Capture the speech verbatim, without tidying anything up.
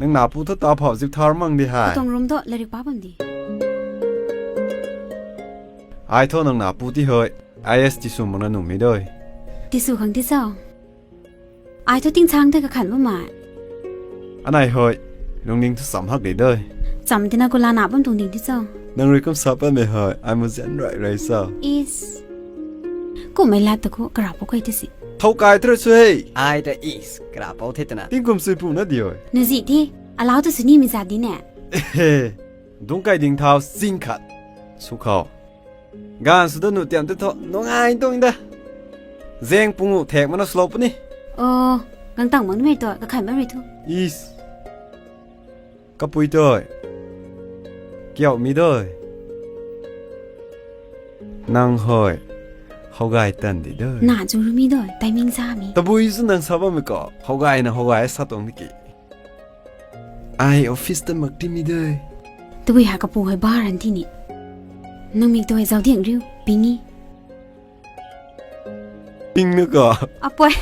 ꯅꯪ ꯅꯥꯄꯨ ꯊꯣ ꯇꯥ ꯐꯥꯎ ꯖꯤꯛ ꯊꯥꯔ ꯃꯪꯗꯤ ꯍꯥꯏ꯫ ꯇꯣꯡ ꯔꯨꯝꯗꯣ ꯂꯥꯏꯔꯤꯛ ꯄꯥꯐꯝꯗꯤ꯫ ꯑꯥꯏ ꯊꯣ ꯅꯪ ꯅꯥꯄꯨ ꯇꯤ ꯍꯣꯏ꯫ ꯑꯥꯏ ꯑꯦꯁ ꯇꯤ ꯁꯨ ꯃꯪꯅ ꯅꯨꯃꯤꯗꯣꯏ꯫ ꯇꯤꯁꯨ ꯈꯪꯗꯤ ꯆꯥꯎ꯫ ꯑꯥꯏ ꯊꯣ ꯇꯤꯡ ꯁꯥꯡꯗ ꯀ ꯈꯟꯕ ꯃꯥ꯫ ꯑꯅꯥꯏ ꯍꯣꯏ꯫ ꯂꯨꯡꯅꯤꯡ ꯊꯣ ꯆꯝꯍꯛ ꯂꯤꯗꯣꯏ꯫ ꯆꯝꯗꯤꯅ ꯀꯨꯂꯥ ꯅꯥꯕꯝ ꯇꯣꯡꯅꯤꯡꯗꯤ ꯆꯥꯎ꯫ ꯅꯪ ꯔꯨꯏꯀꯝ ꯁꯥꯄ ꯃꯦ ꯍꯣꯏ꯫ ꯑꯥꯏ ꯃꯨ ꯖꯦꯟ ꯔꯥꯏ ꯔꯥꯏ ꯆꯥꯎ꯫ ꯏꯁ꯫ ꯀꯨꯝꯃꯩ ꯂꯥꯠꯇ ꯀꯣ ꯀꯔꯥꯄꯣ ꯀꯩ ꯇꯤꯁꯤ꯫ ꯊꯧ ꯀꯥꯏ ꯊ꯭ꯔꯁꯨ ꯍꯦ꯫ ꯑꯥꯏ ꯇ ꯏꯁ ꯀꯔꯥꯄꯣ ꯊꯦꯇꯅ꯫ ꯇꯤꯡ ꯀꯨꯝꯁꯨ ꯄꯨꯅ ꯗꯤꯌꯣꯏ꯫ ꯅꯖꯤꯗꯤ ꯑꯂꯥꯎ ꯇꯁꯨ ꯅꯤ ꯃꯤꯖꯥꯗꯤꯅꯦ꯫ ꯗꯨꯡ ꯀꯥꯏꯗꯤꯡ ꯊꯥꯎ ꯆꯤꯡꯈꯠ꯫ ꯁꯨꯈꯥꯎ꯫ ꯒꯥꯟ ꯁꯨꯗ ꯅꯨ ꯇꯦꯝꯇ ꯊꯣ ꯅꯨꯡꯉꯥꯏ ꯇꯣꯡꯗ꯫ ꯖꯦꯡ ꯄꯨꯡꯉꯨ ꯊꯦꯛ ꯃꯅ ꯁ꯭ꯂꯣꯄꯅꯤ꯫ ꯑꯣ, ꯒꯪ ꯇꯥꯡ ꯃꯪ ꯅꯨꯃꯤꯠꯇꯣ ꯀꯈꯥꯏ ꯃꯔꯤꯊꯨ꯫ ꯏꯁ꯫ ꯀꯄꯨꯏ ꯇꯣꯏ꯫ ꯀꯤꯌꯥꯎ ꯃꯤ ꯗꯣꯏ꯫ ꯅꯪ ꯍꯣꯏ꯫ ꯍꯧꯒꯥꯏ ꯇꯟꯗꯤ ꯗꯣꯏ꯫ ꯅꯥ ꯖꯨꯔꯨ ꯃꯤ ꯗꯣꯏ, ꯇꯥꯏꯃꯤꯡ ꯆꯥꯃꯤ꯫ ꯇꯕꯨꯏꯁꯨ ꯅꯪ ꯁꯥꯕꯝꯃꯤꯀꯣ꯫ ꯍꯧꯒꯥꯏꯅ ꯍꯧꯒꯥꯏ ꯁꯥꯇꯣꯡꯗꯤ ꯀꯤ꯫ ꯑꯥꯏ ꯑꯣꯐꯤꯁꯇ ꯃꯛꯇꯤ ꯃꯤꯗꯣꯏ꯫ ꯇꯕꯨꯏ ꯍꯥ ꯀꯄꯨ ꯍꯣꯏ ꯕꯥꯔ ꯑꯟꯇꯤꯅꯤ꯫ ꯅꯨꯃꯤꯠꯇꯣ ꯍꯣꯏ ꯖꯥꯎꯗꯦꯡ ꯔꯤꯎ ꯄꯤꯡꯉꯤ꯫ ꯄꯤꯡꯅꯀꯣ꯫ ꯑꯄꯣꯏ꯫